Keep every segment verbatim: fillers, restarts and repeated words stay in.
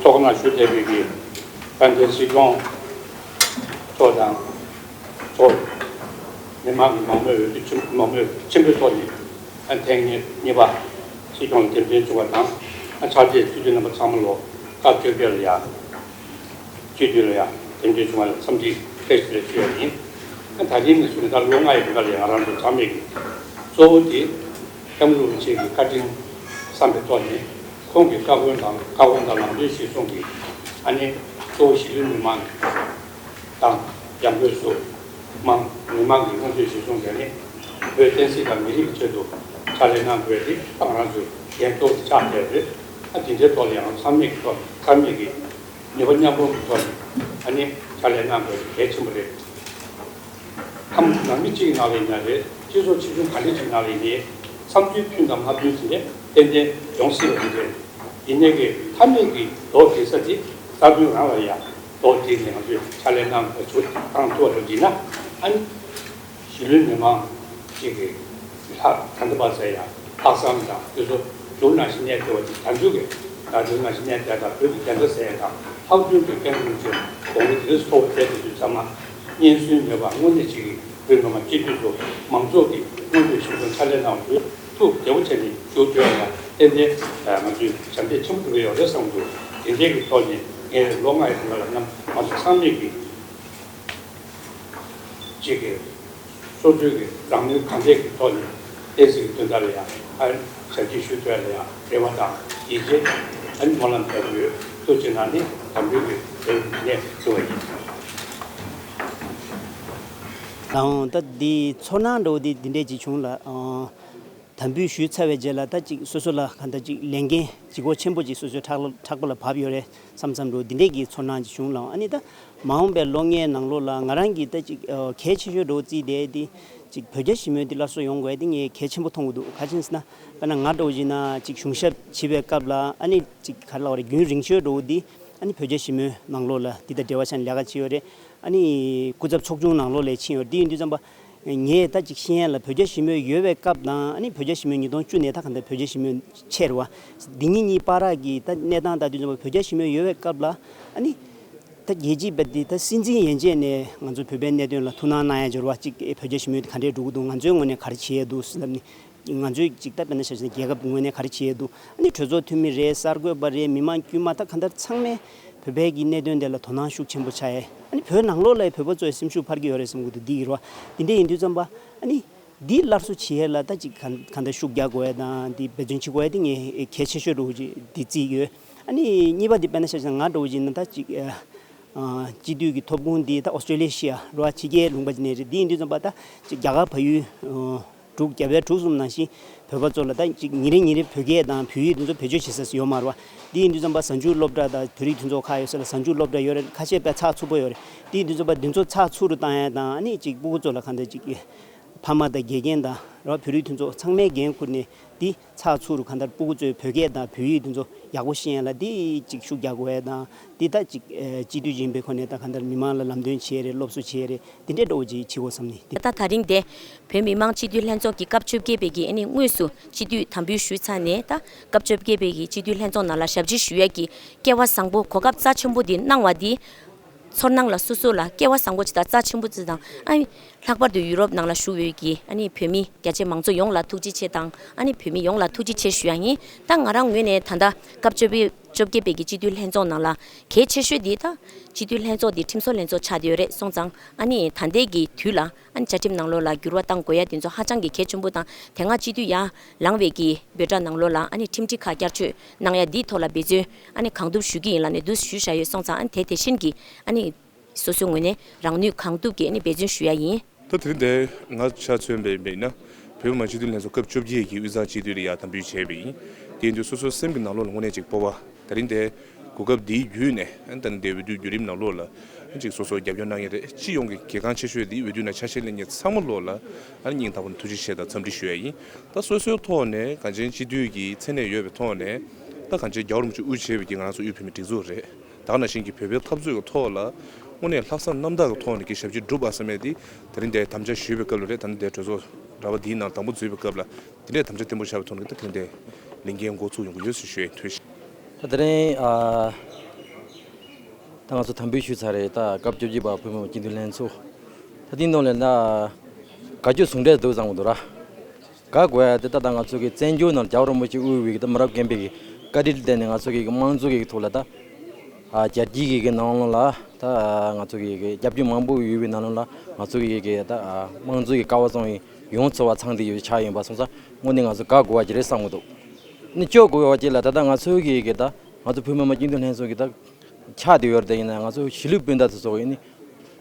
ཐོག་ན་ཞུ་བསྡད་པའི་གི་དཔལ་ལྡན་སྲིད་སྐྱོང་མཆོག་དང་ཚོགས་མི་མང་གི་མང་མོས་འོས་བསྡུ་ཆེན་མང་མོས་ཆེན་པོའི་ཐོག་ནས་ཨ་ཐེངས་གཉིས་གཉིས་པ་སྲིད་སྐྱོང་ལ་འདེམས་ཐོན་བྱུང་བ་དང་། ཨ་ཕྱག་རྗེས་སྤྱི་འཐུས་རྣམ་པ་ཚང་མ་ལོ་སྐབས་བཅོ་བརྒྱད་ལ་ཡང་སྤྱི་འཐུས་ལ་ཡང་འདེམས་ཐོན་བྱུང་བ་ལ་འཚམས་འདྲི་བཀྲ་ཤིས་བདེ་ལེགས་ཞུ་ཡ་ཡིན། ཨ་ད་རིང་ནས་བཟུང་ནས་ད་ལོ་ལྔ་ཡི་རིང་ལ་ཡང་ང་རང་ཚོ་ཚང་མས་ཀྱི་གཙོ་བོ་དེ་སྐྱབས་མགོན་རིན་པོ་ཆེ་གི་བཀའ་དྲིན་བསམ་པའི་ཐོག་ནས་ཁོང་གི་བཀའ་དགོངས་དང་བཀའ་དགོངས་དང་ལམ་སྟོན་གཞིར་བཟུང་གིས་ཨ་ནི་གཙོ་བོ་གཞིས་ལུས་མི་མང་དང་། ཡང་སྒོས་སུ་དམངས་མི་མང་གི་མངོན་འདོད་གཞིར་བཟུང་བྱས་ནས་བོད་བསྟན་སྲིད་དང་མི་རིགས་ཀྱི་ཆེད་དུ་ཕྱག་ལས་གནང་དགོས་ཏེ། ཏང་རང་ཚོའི་འགན་གཙོ་བོ་ཆགས་བསྡད་རེད། ཨ་དེ་འདྲའི་ཐོག་ལ་ཡང་ཚང་མས་ཀྱི་ཐོག་ཚང་མས་ཀྱི་ནུས་པ་མཉམ་སྤུངས་ཀྱི་ཐོག་ནས་ཨ་ནི་ཕྱག་ལས་གནང་དགོས་གལ་ཆེན་པོ་རེད། ཁམས་ནང་མི་གཅིག་ནང་ལ་ཡིན་ན་རེད། སྤྱི་ཚོགས་ཆེ་ཆུང་ག་འདྲ་ཅིག་ནང་ལ་ཡིན་ནའི་བསམ་ཚུལ་མཐུན་དང་མ་མཐུན་ཟེར་ནས་ཏན་ཏན་ཡོང་སྲིད་པ་དེ་རེད། ཡིན་ནའི་གི་མཐའ་མའི་གི་རྡོ་རྡེག་ས་དེ་རྩ་དོན་རང་ལ་ཡ་རྡོ་རྡེག་ནས་ང་ཚོས་ཕྱག་ལས་གནང་དགོས་ཚུལ་བཏང་ཐུབ་པ་རེད་བྱས་ན། ཨ་ནི་གཞིས་ལུས་མི་མང་གཅིག་གི་ལྷག་ད་ལྟ་བར་ཟེར་ཡ་ལྷག་བསམ་དང་དེ་ཚོ་སྒྲུང་ནང་བཞིན་གནས་བསྡད་པ་དེ་དང་ཆོས་ཀྱི་ད་སྒྲུང་ནང་བཞིན་གནས་བསྡད་དང་། བོད་ཀྱི་བདེན་མཐའ་གསལ་ཡ་དང་ལྷག་དོན་གྱི་སྐད་འབོད་ཚོས་དགོངས་པ་དེ་རིང་ཐོག་བསྡད་དེ་དུས་ཚང་མ་གཉེན་སྲོལ་མེད་པ་དངོས་གནས་བྱེད་ཀྱི་བོད་མི་མང་སྤྱི་འཐུས་ཚོ་མང་ཚོགས་ཀྱི་མངོན་འདོད་གཞིར་བཟུང་ཕྱག་ལས་གནང་བ་དེ་ཐུགས་བདེ་པོ་བྱས་ནས་བཞུགས་ཐུབ་ཡ་ལ་ཏན་ཏན་ང་ཚོས་ཞབས་འདེགས་ཆེན་པོ་སྒྲུབ་ཀྱི་ཡོད་རེད་བསམ་འདུག་དེ་འདྲའི་གི་ཐོག་ནས་ངས་ལོ་ལྔ་ཡི་རིང་ལ་ནམ་ང་ཚོ་ཚང་མས་ཀྱི་གཅིག་གི་སོ་སོའི་གི་རང་ནུས་གང་ཐེག་གི་ཐོག་ནས་བསྟན་སྲིད་ཀྱི་དོན་དག་ལ་ཡང་ཨ་ཞབས་ཕྱི་ཞུ་ཐུབ་ཡ་ལ་ཡང་རེ་བ་དང་ཡིད་ཆེས་ཨ་ནི་སྨོན་ལམ་རྒྱག་གི་ཡོད། ཐུགས་རྗེ་གནང་། ནི་དམ་འབུལ་གྱི་རེ་བ་ནས་ཞུ་བ་ཡིན། ལའང་ད་འདི་ཚོར་སྣང་འདྲ་བོ་འདི་འདི་འདྲས་ཅིག་བྱུང་ལ། ཨང་། དམ་འབུལ་ཞུས་ཚར་བའི་རྗེས་ལ་ད་ཅིག་སོ་སོ་ལ་གང་ལྟར་ཅིག་ལས་འགན་ལྗིད་ཁོག་ཆེན་པོ་ཅིག་སོ་སོའི་ཕྲག་ཕྲག་པ་ལ་བབས་ཡོད་རེད་བསམ་བསམ་འདྲ་བོ་འདི་འདྲས་ཀྱི་ཚོར་སྣང་ཅིག་བྱུང་ལ། ཨ་ནི་ད་མ་འོངས་པའི་ལོ་ལྔའི་ནང་ལོགས་ལ་ང་རང་གིས་ད་ཅིག་ཨ་གལ་ཆེ་ཤོས་འདྲ་བོ་བརྩིས་བསྡད་དེ་ཅིག་བོད་རྒྱ་ཞི་མོལ་འདི་སླར་གསོ་ཡོང་དགོས་དེ་ངས་གལ་ཆེན་པོ་མཐོང་གི་འདུག་ག་ཅི་ཡིན་ཟེར་ན་དཔེར་ན་ང་འདྲ་བོ་ཡིན་ན་ཅིག་གཞུང་ཞབས་བྱེད་པའི་སྐབས་ལ་ཨ་ནི་ཅིག་ག་རེ་ལབ་དགོས་རེད། རྒྱུན་རིང་ཤོས་འདྲ་བོ་འདི་ཨ་ནི་བོད་རྒྱ་ཞི་མོལ་ནང་ལོགས་ལ་འདི་དང་འབྲེལ་བ་ཆགས་ནས་ལས་ཀ་བྱས་ཡོད་རེད། ཨ་ནི་སྐུ་ཚབ་ཚོགས་ཆུང་ནང་ལོགས་ལ་ཕྱིན་ཡོད་རེད། འདི་ཡིན་དུས་ཙམ་པ། ངས་ད་ཅིག་ཤེས་ཡ་ལ་བོད་རྒྱ་ཞི་མོལ་ཡོད་པའི་སྐབས་དང་ཨ་ནི་བོད་རྒྱ་ཞི་མོལ་ཉིས་སྟོང་བཅུ་ནས་ད་ག་འདྲ་བོད་རྒྱ་ཞི་མོལ་ཆེ་རེད་བ། འདི་གཉིས་གཉིས་བར་གྱི་ད་གནས་སྟངས་ལྟ་དུས་ཙམ་པ་བོད་རྒྱ་ཞི་མོལ་ཡོད་པའི་སྐབས་ལ་ཨ་ནི་ད་རྒྱལ་སྤྱིའི་བར་དེ་ད་སྲིད་འཛིན་ཡན་ཆད་ནས་ང་ཚོ་བོད་པའི་གནད་དོན་ལ་ཐུགས་སྣང་གནང་ཡ་འབྱོར་བ་ཅིག་བོད་རྒྱ་ཞི་མོལ་དེ་ག་འདྲས་འགྲོ་གི་འདུག་ང་ཚོའི་ངོས་ནས་ག་རེ་བྱེད་ཡ་འདུག་ཟེར་ལབ་ནས། ང་ཚོས་ཅིག་ད་དཔེར་ན་ཆ་བཞག་ན་རྒྱལ་ཁབ་ངོས་ནས་ག་རེ་བྱེད་ཡ་འདུག་ཨ་ནི་གྲོས་ཚོགས་འཐུས་མི་རེད། གསར་འགོད་པ་རེད། མི་མང་དཀྱུས་མ་ད་ག་འདྲ་ཚང་མས་བོད་པའི་གི་གནད་དོན་དེ་ལ་དོ་སྣང་ཤུགས་ཆེན་པོ་ཆགས་ཡས། ཨ་ནི་བོད་ནང་ལོགས་ལ་བོད་པ་ཚོའི་སེམས་ཤུགས་འཕར་གྱི་ཡོད་རེད་བསམ་གྱི་འདུག་འདི་ཡིན་རོ། འདི་འདྲ་ཡིན་དུས་ཙམ་པ་ཨ་ནི་འདི་སླར་གསོ་བྱེད་ཡས་ལ་ད་ཅིག་ག་ག་འདྲ་ཤུགས་རྒྱག་དགོས་ཡས་དང་འདི་འབད་བརྩོན་བྱེད་དགོས་ཡས་འདི་ངས་གལ་ཆེ་ཤོས་འདྲ་བོ་ཅིག་འདི་བརྩིས་ཡོད། ཨ་ནི་གཉིས་པ་འདི་དཔེར་ན་ཆ་བཞག་ན་ང་འདྲ་བོ་ཅིག་ཡིན་ན་ད་ཅིག་ཨ་སྤྱི་འཐུས་ཀྱི་ཐོབ་ཁུངས་འདི་ད་ཨོ་སི་ཀྲོ་ལི་ཡ་ཤི་ཡ་རོ། ཕྱི་རྒྱལ་ལུང་པ་ཅིག་ནས་རེད། འདི་ཡིན་དུས་ཙམ་པ་ད་ཅིག་རྒྱ་གར་བལ་ཡུལ་ཨ་དྲུག་རྒྱ་བལ་དྲུག་གསུམ་ནང་བཞིན་བོད་པ་ཚོ་ལ་ད་ཅིག་ཉིན་རེ་ཉིན་རེ་བོད་སྐད་དང་བོད་ཡིག་འདི་ཚོ་བེད་སྤྱོད་བྱེད་ས་ཡོད་མ་རེད་བ། འདི་ཡིན་དུས་ཙམ་པ་གཟའ་མཇུག་སློབ་གྲྭ་དང་བོད་རིགས་མཐུན་ཚོགས་ཁག་ཡོད་ས་ལ་གཟའ་མཇུག་སློབ་གྲྭ་ཡོད་རེད། ཁ་ཤས་དཔེ་ཚགས་ཚུད་པོ་ཡོད་རེད། འདི་ཡིན་དུས་ཙམ་པ་འདི་ཚོ་ཚགས་ཚུད་རུ་བཏང་ཡ་དང་ཨ་ནི་ཅིག་སྤུ་གུ་ཚོ་ལ་གང་ལྟར་ཅིག་ཕ་མ་དང་དགེ་རྒན་དང་རོ་བོད་རིགས་མཐུན་ཚོགས་ཚང་མས་འགན་འཁུར་ནས་འདི་ཚགས་ཚུད་རུ་གང་ལྟར་སྤུ་གུ་ཚོའི་བོད་སྐད་དང་བོད་ཡིག་འདི་ཚོ་ཡག་པོ་ཤེས་ཡ་ལ་འདི་ཅིག་ཤུགས་རྒྱག་དགོས་ཡ་དང་འདི་ད་ཅིག་སྤྱི་འཐུས་ཡིན་པའི་ཁོ་ནས་ད་གང་ལྟར་མི་མང་ལ་ལམ་སྟོན་བྱེད་ཡ་རེད། སློབ་གསོ་བྱེད་ཡ་རེད། འདི་འདྲའི་འདྲ་བོ་ཅིག་བྱེད་དགོས་བསམ་ནས་འདི། ད་ད་རིང་དེ་བོད་མི་མང་སྤྱི་འཐུས་ལྷན་ཚོགས་ཀྱི་སྐབས་བཅོ་བརྒྱད་པའི་གི་ཨ་ནི་དངོས་སུ་སྤྱི་འཐུས་དམ་འབུལ་ཞུས་ཚར་ནས་ད་སྐབས་བཅོ་བརྒྱད་པའི་གི་སྤྱི་འཐུས་ལྷན་ཚོགས་ནང་ལ་ཞབས་ཕྱི་ཞུ་ཡ་གི་སྐལ་བ་བཟང་པོ་གོ་སྐབས་རྩ་ཆེན་པོ་འདི་གནང་བ་འདི། ཚོར་སྣང་ལ་སོ་སོ་ལ་སྐལ་བ་བཟང་པོ་ཅིག་དང་རྩ་ཆེན་པོ་ཅིག་དང་ཨ་ནི་ལྷག་པར་དུ་ཡུ་རོབ་ནང་ལ་བཞུགས་ཡོད་ཀྱི་ཨ་ནི་བོད་མི་རྒྱ་ཆེ་མང་ཚོགས་ཡོངས་ལ་ཐུགས་རྗེ་ཆེ་དང་ཨ་ནི་བོད་མི་ཡོངས་ལ་ཐུགས་རྗེ་ཆེ་ཞུ་ཡ་ཡིན། ད་ང་རང་ངོས་ནས་ད་ལྟ་སྐབས་བཅོ་བརྒྱད་པའི་གི་སྤྱི་འཐུས་ལྷན་ཚོགས་ནང་ལ་གལ་ཆེ་ཤོས་འདི་ད་སྤྱི་འཐུས་ལྷན་ཚོགས་འདི་ཁྲིམས་བཟོ་ལྷན་ཚོགས་ཆགས་བསྡད་ཡོད་རེད་སོང་ཙང་ཨ་ནི་ད་ལྟའི་གི་དུས་ལ་ཨ་ནི་བཅའ་ཁྲིམས་ནང་ལོགས་ལ་འགྱུར་བ་གཏང་དགོས་ཡ་དེ་ཚོ་ཧ་ཅང་གི་གལ་ཆེན་པོ་དང་དེ་སྔ་སྤྱི་འཐུས་ཡར་ལངས་པའི་གི་འབོད་སྒྲ་ནང་ལོགས་ལ་ཨ་ནི་ཁྲིམས་སྒྲིག་ཁག་བསྐྱར་བཅོས་གནང་ཡ་འདིའི་ཐོག་ལ་འབད་བརྩོན་ཨ་ནི་གང་ཐུབ་ཞུ་གི་ཡིན་ལབ་ནས་འདུག་ཞུས་བཞག་ཡོད་སོང་ཙང་ཨ་ནི་དེ་དེ་བཞིན་གྱི་ཨ་ནི་སོ་སོའི་ངོས་ནས་རང་ནུས་གང་ཐུབ་ཀྱིས་ཨ་ནི་འབད་བརྩོན་ཞུ་ཡ་ཡིན། ད་དེ་རིང་འདིར་ང་ཆ་མཚོན་པ་ཡིན་ན་བོད་མི་མང་སྤྱི་འཐུས་ལྷན་ཚོགས་སྐབས་བཅོ་བརྒྱད་ཀྱི་དབུས་གཙང་སྤྱི་འཐུས་ལ་ཡར་དམ་འབུལ་བྱས་པ་ཡིན། དེ་ཡིན་དུས་སོ་སོའི་སེམས་ཀྱི་ནང་ལོགས་ལ་དངོས་གནས་ཅིག་སྤོབས་པ། ད་རིང་འདིར་གོ་སྐབས་འདི་བརྒྱུད་ནས་ཨ་ནི་ད་ནི་འདིར་འོས་བསྡུའི་བརྒྱུད་རིམ་ནང་ལོགས་ལ་ཨ་ནི་ཅིག་སོ་སོར་རྒྱབ་སྐྱོར་གནང་མཁན་རེད། སྤྱི་ཡོངས་ཀྱི་གལ་འགངས་ཆེ་ཤོས་འདི་འོས་བསྡུ་ནང་ཆ་ཤས་ལེན་མཁན་ཚང་མ་ལོགས་ལ་ཨ་ནི་སྙིང་ཐག་པ་ནས་ཐུགས་རྗེ་ཆེ་དང་འཚམས་འདྲི་ཞུ་ཡ་ཡིན། ད་སོ་སོའི་ཐོག་ནས་གངས་ཅན་སྤྱི་འཐུས་ཀྱི་མཚན་གནས་ཡོད་པའི་ཐོག་ནས་ད་གངས་ཅན་རྒྱལ་བ་རིན་པོ་ཆེ་དབུ་བྱས་པའི་གི་ང་རང་ཚོ་དབུས་བོད་མིའི་སྒྲིག་འཛུགས་རེད། ད་ག་ནང་བཞིན་གྱི་བོད་པའི་འཐབ་རྩོད་ཀྱི་ཐོག་ལ་དངོས་གནས་ལྷག་བསམ་རྣམ་དག་གི་ཐོག་ནས་ཀྱི་ཞབས་ཕྱི་བསྒྲུབས་པ་བསམ་ཡས་དེ་ད་རིང་འདིར་དམ་བཅའ་ཞུས་པའི་སྐབས་ལ་རེད། ད་ནི་འདིར་གྲོས་ཚོགས་ར་བ་འདིའི་ནང་དང་པོ་འཛུལ་བའི་སྐབས་ལ་དེ་འདྲའི་དམ་བཅའ་བརྟན་པོ་བཞག་པའི་ཐོག་ནས་ཀྱི་ད་དེ་འདྲའི་ལས་འགན་འགོ་ཚུགས་ཡོང་གི་ཡོད་ཟེར་ཞུ་ཡས་ཡིན། ཐུགས་རྗེ་ཆེ། ད་དེ་རིང་ཨ་ ད་ང་ཚོ་དམ་འབུལ་ཞུས་ཚར་རེད། ད་སྐབས་བཅུ་བཞི་པ་བོད་མི་མང་སྤྱི་འཐུས་ལྷན་ཚོགས་ད་དེའི་ནང་ལ་ད་དགའ་སྐྱོ་ཟུང་འབྲེལ་འདུག་བསམ་གི་འདུག་ར། དགའ་དགོས་ཡ་དེ་ད་ད་ང་ཚོ་གི་བཙན་བྱོལ་ནང་རྒྱལ་བ་རིན་པོ་ཆེ་དབུས་པའི་གི་ད་མི་རབས་རྒན་པའི་གི་བཀའ་དྲིན་བརྟེན་ནས་ང་ཚོ་གི་གི་དམངས་གཙོ་གི་ཐོག་ལ་ད་ཨ་རྒྱལ་སྤྱི་གི་གི་ནང་ལོགས་ལ་ད་ང་ཚོ་གི་གི་རྒྱབ་སྐྱོར་མང་པོ་ཡོད་པའི་ནང་ལོགས་ལ་ང་ཚོ་གི་གི་ད་ཨ་དམངས་གཙོ་གི་ཀ་བ་བཟང་བའི་ཡོངས་ཚོ་བ་ཚང་དེ་ཡོད་ཆགས་ཡིན་པ་སོང་ཙང་དངོས་གནས་ང་ཚོ་དགའ་དགོས་པ་ཅིག་རེད་བསམ་གི་འདུག་ནི་སྐྱོ་དགོས་པ་ཅིག་ལ་ད་ལྟ་ང་ཚོའི་གི་གི་ད་ང་ཚོ་བོད་མི་མང་སྤྱི་འཐུས་ལྷན་ཚོགས་ཀྱི་ད་ཆགས་བསྡད་ཡོད་རེད། ཡིན་ན་ང་ཚོ་གཞིས་ལུས་སྤུན་ཟླ་ཚོ་ཚོ་ཡིན་ནི་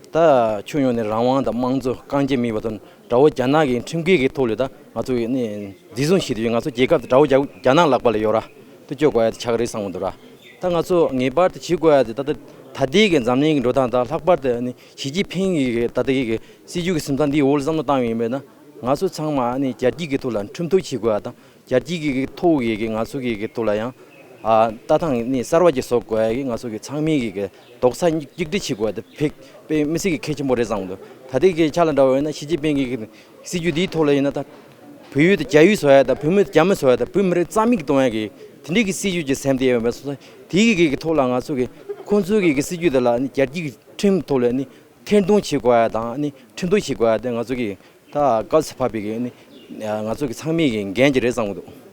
ད་ཁྱོན་ཡོངས་ནས་རང་དབང་དང་དམངས་གཙོ་རྐང་རྗེས་མེད་པ་དང་དགྲ་བོ་རྒྱ་ནག་གི་ཁྲིམས་འགལ་གྱི་ཐོག་ལ་ད་ང་ཚོ་ཡིན་ནི་འཛིན་བཟུང་བྱས་ཏེ་ཡོད། ང་ཚོ་རྒྱལ་ཁབ་དང་དགྲ་བོ་རྒྱ་རྒྱ་ནག་ལག་པ་ལ་ཡོད་ར། དེ་སྐྱོ་དགོས་ཡ་དེ་ཆགས་རེད་བསམ་གི་འདུག་ར། ད་ང་ཚོ་ངེས་པར་དུ་བྱེད་དགོས་ཡ་དེ་ད་ལྟ་ད་ལྟའི་གི་འཛམ་གླིང་གི་འགྲོ་སྟངས་དང་ལྷག་པར་དུ་ནི་ཞི་ཅིན་ཕིང་གི་ད་ལྟ་གི་གི་སྲིད་ཇུས་ཀྱི་སེམས་ཐག་འདིའི་འོག་ལ་བསམ་བློ་བཏང་བ་ཡིན་པས་ན་ང་ཚོ་ཚང་མ་ནི་རྒྱལ་སྤྱི་གི་ཐོག་ལ་ཁྲིམས་གཏུག་བྱེད་དགོས་ཡ་དང་། རྒྱལ་སྤྱི་གི་གི་ཐོག་གི་གི་ང་ཚོ་གི་གི་ཐོག་ལ་ཡང་ཨ་ལྟ་སྟངས་ནི་གསར་བ་ཅིག་བཟོ་དགོས་ཡ་གི་ང་ཚོ་གི་ཚང་མའི་གི་གི་རྡོག་རྩ་གཅིག་སྒྲིལ་བྱེད་དགོས་ཡ་དེ་ཕེག་དཔེ་མི་སྲིད་ཀྱི་གལ་ཆེན་པོ་རེད་བསམ་གི་འདུག་ད་ལྟའི་གི་ཆ་ལ་འདྲ་བ་ཡིན་ན་ཞི་ཅིན་ཕིང་གི་གི་སྲིད་ཇུས་འདིའི་ཐོག་ལ་ཡིན་ན་ད་བོད་ཡུལ་དེ་རྒྱ་ཡུལ་བཟོ་ཡ་དང་བོད་མི་དེ་རྒྱ་མི་བཟོ་ཡ་དང་བོད་མི་རིགས་རྩ་མེད་གཏོང་ཡ་གི་དེ་འདྲའི་གི་སྲིད་ཇུས་ཅིག་སེམས་དེ་ཡོད་མེད་སོང་ཙང་དེའི་གི་གི་ཐོག་ལ་ང་ཚོ་གི་ཁོང་ཚོའི་གི་གི་སྲིད་ཇུས་དེ་ལ་ནི་རྒྱལ་སྤྱི་གི་ཁྲིམས་ཐོག་ལ་ནི་ཐེར་འདོན་བྱེད་དགོས་ཡ་དང་ནི་ཁྲིམས་གཏུག་བྱེད་དགོས་ཡ་དེ་ང་ཚོ་གི་ད་སྐབས་སུ་བབས་པའི་གི་ནི་ང་ཚོ་གི་ཚང་མའི་གི་འགན་ཅིག་རེད་བསམ་གི་འདུག